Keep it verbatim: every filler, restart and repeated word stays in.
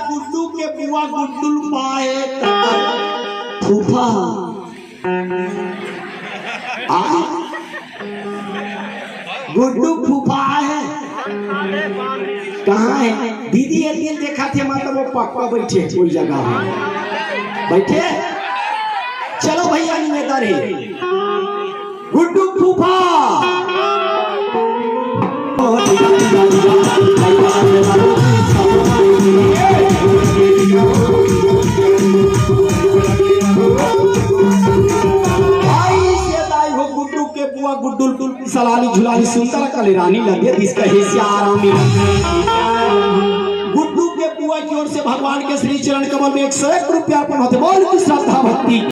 गुड्डू के बुआ गुड्डुल पाए फूफा। आ? गुड्डू फूफा आए हे। कहाँ हे? दीदी एती देखत हे, मतलब वो पक्का बइठे हे कोई जगह में। बइठे? चलो भइया, निवेदन हे। गुड्डू फूफा। भाई से दाई हो गुड्डू के बुआ गुड्डुल सलाली झुलाली सुंदर कले रानी लगे दिस कहे सियारामी। गुड्डू के बुआ की ओर से भगवान के श्री चरण कमल में एक सौ एक रुपया अर्पण होथे। बोल